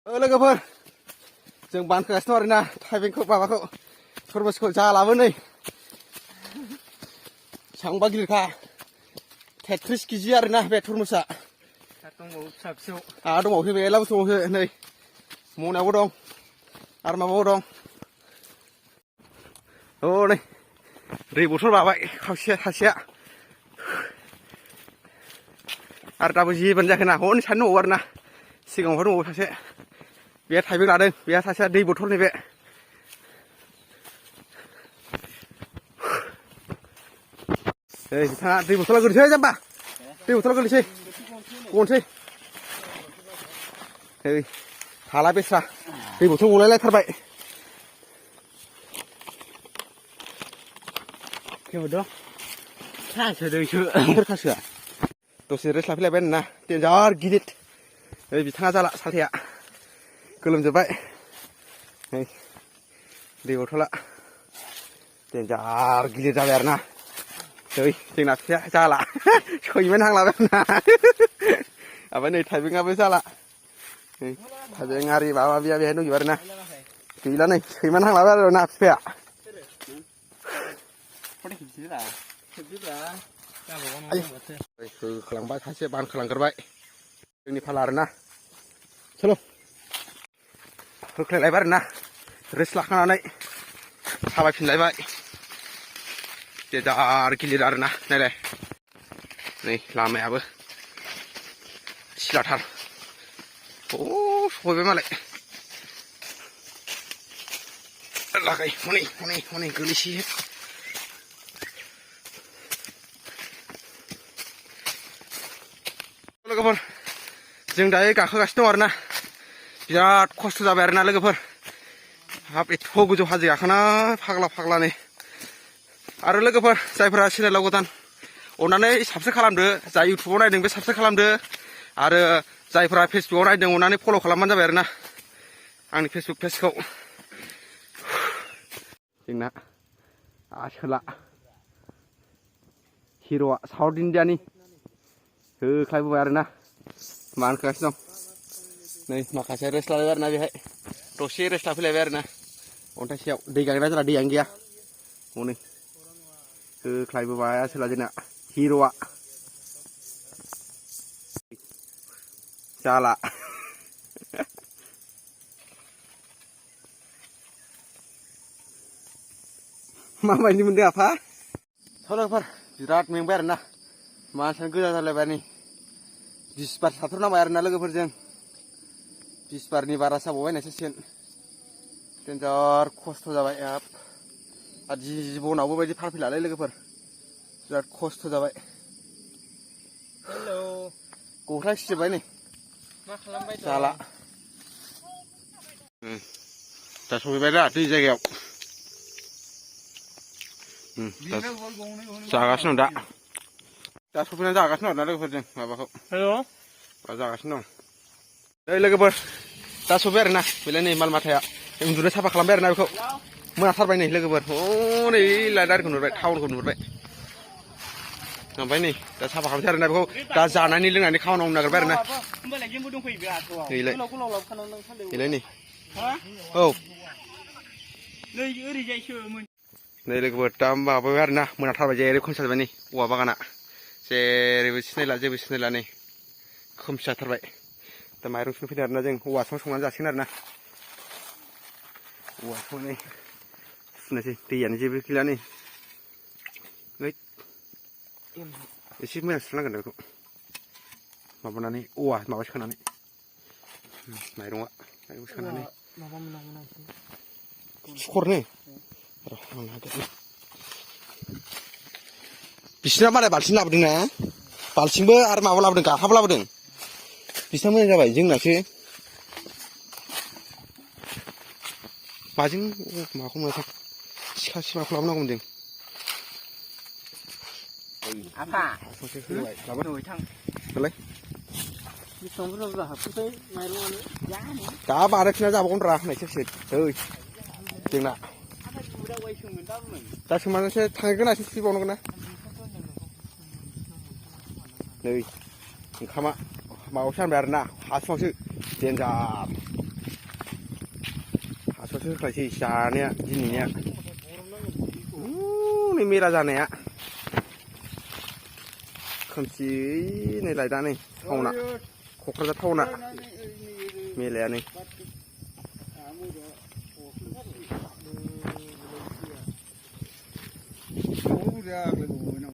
लोगोफोर जों बानखोगासिनो आरोना थाइबेंखौ माबाखौ थरमुसखौ जालाबो नै बेसेबांबा गिलिरखा 33 केजि आरोना बे थरमुसा दंबावो फिसा फिसौ दंबावोसो मेरला बुस्थु दंबावोसो नै मनायावबो दं आरो माबाबो दं नै दै बथल लाबाय खावसेया सासेया आरो दाबो जेबोआनो जायाखैना हनै सानै दंबावो आरोना सिगाङावहाय दंबावो सासे बे थाइबें लादों बेहा सासेया दै बथल नैबे बिथाङा दै बथला गोलैसै जाम्बा दै बथला गोलैसै गनोसै हाला बेस्रा दै बथल गलायलायथारबाय खासो दैसो सोर खासोआ दसे रेस्ट लाफैलायबाय आरोना देन्जार गिदिर बिथाङा जाला सालथाया गोलोमजोब्बाय दै बथला देन्जार गिदिर जाबाय आरोना जोंना फिसाया जाला सैमोन हांलाबाय आरोना ओमफ्राय नै थाइबेंआबो जाला थाइबें आरि माबा माबिया बेहाय दंजोबो आरोना गैला नै सैमोन हांलाबाय आरोना फिफाया होखालांबाय सासे बानखालांग्रोबाय जोंनि फाला आरोना चलो होख्लायलायबाय आरोना रेस्ट लाखानानै थाबायफिनलायबाय देन्जार गिलिर आरोना नायलाय नै लामायाबो सिलाथार सहैबाय मालाय लागाय हनै हनै हनै गोलैसै लोगोफोर जों दायो गाखोगासिनो दं आरोना बिराद खस्थ' जाबाय आरोना लोगोफोर हाब एथ' गोजौ हाजो गाखोना फाग्ला फाग्लानो आरो लोगोफोर जायफोरा चेनेलाव गोदान अननानै साबस्क्राइब खालामदो जाय इउटुबाव नायदों बे साबस्क्राइब खालामदो आरो जायफोरा फेसबुकाव नायदों अननानै फल' खालामबानो जाबाय आरोना आंनि फेसबुक पेजखौ जोंना आसोला हिर'आ साउथ इण्डियानि होख्लायबोबाय आरोना मानखोगासिनो दं नै माखासे रेस्ट लालायबाय आरोना बेहाय दसे रेस्ट लाफैलायबाय आरोना अन्थाइ सायाव दै गांग्रा जोंना दैयानो गैया हनै होख्लायबोबाय आसोला जोंना हिर'आ जाला माबायदि मोनदों आफा लोगोफोर बिराद मेंबाय आरोना मानसियानो गोजा जालायबाय नै 20 बार साथारनांबाय आरोना लोगोफोरजों 20 बारनि बारा जाबावबाय नायसैसिगोन देन्जार खस्थ' जाबाय आरो जिबनावबो बायदि फारफैलालै लोगोफोर बिराद खस्थ' जाबाय हेलौ गस्ला सिजोब्बाय नै मा खालामबाय दं जाला दा सफैबाय दा दै जायगायाव जागासिनो दं दा सफैनानै जागासिनो आरोना लोगोफोरजों माबाखौ जागासिनो दं लोगोफोर दा सफैबाय आरोना बेलाय नै माल माथाया उन्दुनो साफा खालामबाय आरोना बेखौ मोनाथारबाय नै लोगोफोर हनै लाइट आरिखौ नुहुरबाय टाउनखौ नुहुरबाय ओमफ्राय नै दा साफा खालामसै आरोना बेखौ दा जानानै लोंनानै खामानि मावनो नागिरबाय आरोना गैलाय नै औ नै लोगोफोर दा माबाबाय आरोना मोनाथारबाय जेरै खोमसि जाबाय नै औवा बागाना जेरैबो सिनायला जेबो सिनायला नै खोमसि जाथारबाय दा माइरं सुनो फैदों आरोना जों औवासो संनानै जासिगोन आरोना औवाखौ नै सुनोसै दैयानो जेबो गैला नै एसे मोजां सुनांगोन बेखौ माबानानै औवा माबा सोनानै माइरं सोनानै सुखरनो बिसिना मालाय बाल्थिं लाबोदों ना बाल्थिंबो आरो माबा लाबोदों गाथाबो लाबोदों बिसिना मोजां जाबाय जोंनासो माजों माखौ मोनथां सिखा सिमाखौ लाबोनांगौमोन जों आफा लाबोलाय दा बानायफिना जाबावगोनरा होननायसो जोंना दा सोंमानोसो थांगोन एसे फैबावनांगोन ना नै ओंखामा माबासो जानबाय आरोना हासुङावसो देन्जार माथो खायसे जानाया दिनैनिया नै मेला जानाया खोमसि नै लायदा नै टाउना क'क्राझार टाउना मेलाया नै Ủa, ra